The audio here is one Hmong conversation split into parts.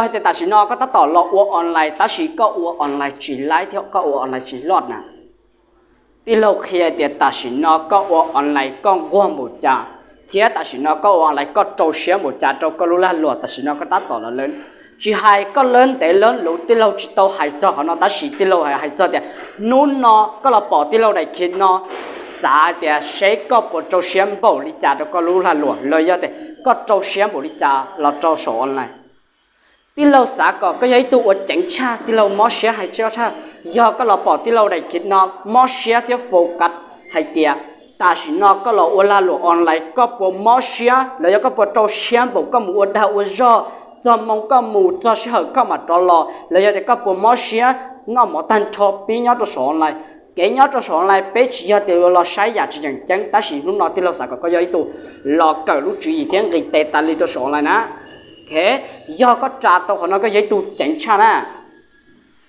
Hais tias tam sim no koj tab tom los ua online tab sis koj ua online tsis laib thiab koj ua online tsis loj na. Tij laug qhia tias tam sim no koj ua online koj nquag npaum cas, thiab tam sim no koj ua online koj rau siab npaum cas rau koj lub lag luam tam sim no koj tab tom los lawb. Tsis hais koj lawb ntev lawb luv, tij laug tsis tau hais txog qhov no tab sis tij laug hais txog tias hnub no koj los pom tij laug daim khiv no, xav tias seb koj puas rau siab npaum li cas rau koj lub lag luam los yog tias koj rau siab npaum li cas los rau saum online. Tij laug xav kom koj yog ib tug uas ceev tshaj, tij laug mob siab hais tshaj. Yog koj los pom tij laug daim khiv no, mob siab thiab focus hais tias tam sim no koj los ua lag luam online koj puas mob siab los yog koj puas rau siab npaum koj mus ua dag ua zog, txog moo koj mus, txog sij hawm koj mam rov los, los yog tias koj puas mob siab noj mov tag nrho pib nyob rau saum online. Kev nyob rau saum online peb tsis yog tias yuav los saib yam tsis tseem ceeb tab sis hnub no tij laug xav kom koj yog ib tug los kawm lub tswv yim thiab nqis tes tas li rau saum online na. Yog koj tsa tau qhov no koj yog ib tug ceev tshaj na.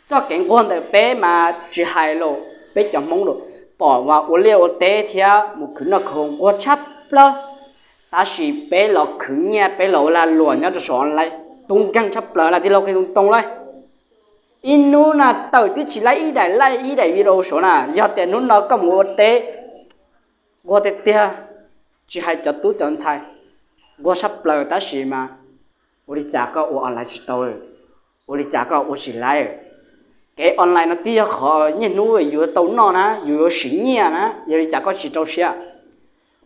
Txoj kev nquag ntawm peb mas tsis hais los peb cov Hmoob los pom mas ua liaj ua teb thiab mus khwv noj khwv haus nquag tshaj plaws. Tab sis peb los khwv nyiaj, peb los ua lag luam nyob rau saum online tub nkeeg tshaj plaws na, tij laug qhia too too lauj. Ib hnub na tawm twb tsis laib ib daim like ib daim video saud na. Yog tias hnub no koj mus ua teb nquag tiag tiag, tsis hais cov tub cov ntxhais, nquag tshaj plaws tab sis mas ua li cas koj ua online tsis tau, ua li cas koj ua tsis laib. Kev online no twb yog qhov niaj hnub yus yuav tau noj na, yus yuav siv nyiaj na, yog li cas koj tsis rau siab?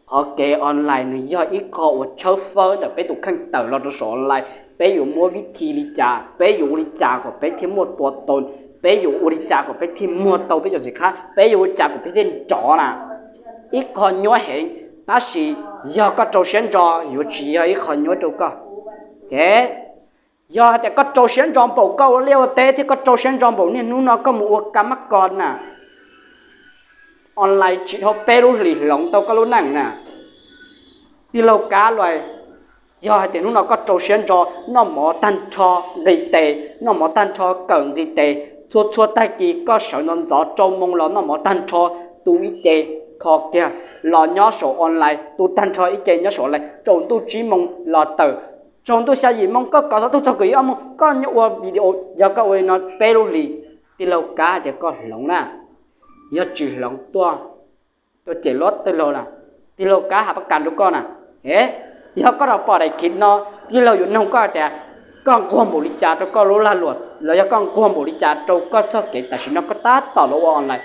Qhov kev online nws yog ib qho uas tshawb fawb ntawm peb tus kheej tawm los rau saum online. Peb yuav muab vib thi li cas, peb yuav ua li cas kom peb thiaj muaj tua tau, peb yuav ua li cas kom peb thiaj muag tau peb cov xim khab, peb yuav ua li cas kom peb thiaj nrov na. Ib qho nyuaj heev, tab sis yog koj rau siab ntso yuav tsis yog ib qho nyuaj rau koj. Yog hais tias koj rau siab ntso npaum koj ua liaj ua teb thiab koj rau siab ntso npaum niaj hnub no koj mus ua ka mab ko na, online tsis dhau peb lub hlis hloov tau koj lub neej na. Tij laug Kab Luis, yog hais tias hnub no koj rau siab ntso noj mov tag nrho nqis tes, noj mov tag nrho kawm nqis tes, txhua txhua tag kis koj sawv ntxov ntxov rau moo los noj mov tag nrho, tu ib ce kho kiag los nyob saum online, tu tag nrho ib ce nyob saum online, tsaus ntuj tsib moo los tawm, tsaus ntuj xya yim moo koj kov xov tooj txog kaum ib ob moo koj nyob ua video, yog koj ua li no peb lub hlis, tij laug Kab hais tias koj hloov na. Yog tsis hloov tuaj, tuaj cem luab tij laug na, tij laug Kab has pab kas rau koj na. Yog koj los pom daim khiv no, tij laug yuav noog koj tias koj nquag npaum li cas rau koj lub lag luam los yog koj nquag npaum li cas rau koj txoj kev tam sim no koj tab tom los ua online.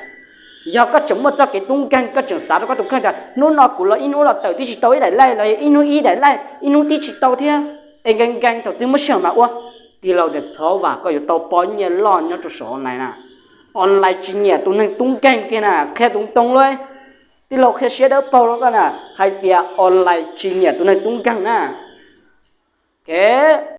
Yog koj tseem muaj txoj kev tub nkeeg, koj tseem xav rau koj tus kheej tias hnub no kuv los ib hnub los tawm twb tsis tau ib daim like los yog ib hnub ib daim like, ib hnub twb tsis tau thiab, es nkees nkees thaum twg muaj sij hawm mam ua, tij laug tias txhob vam, koj yuav tau pob nyiaj loj nyob rau saum online na. Online tsis nyiam tus neeg tub nkeeg kiag na, qhia too too lauj. Tij laug qhia siab dawb paug rau koj na, hais tias online tsis nyiam tus neeg tub nkeeg na.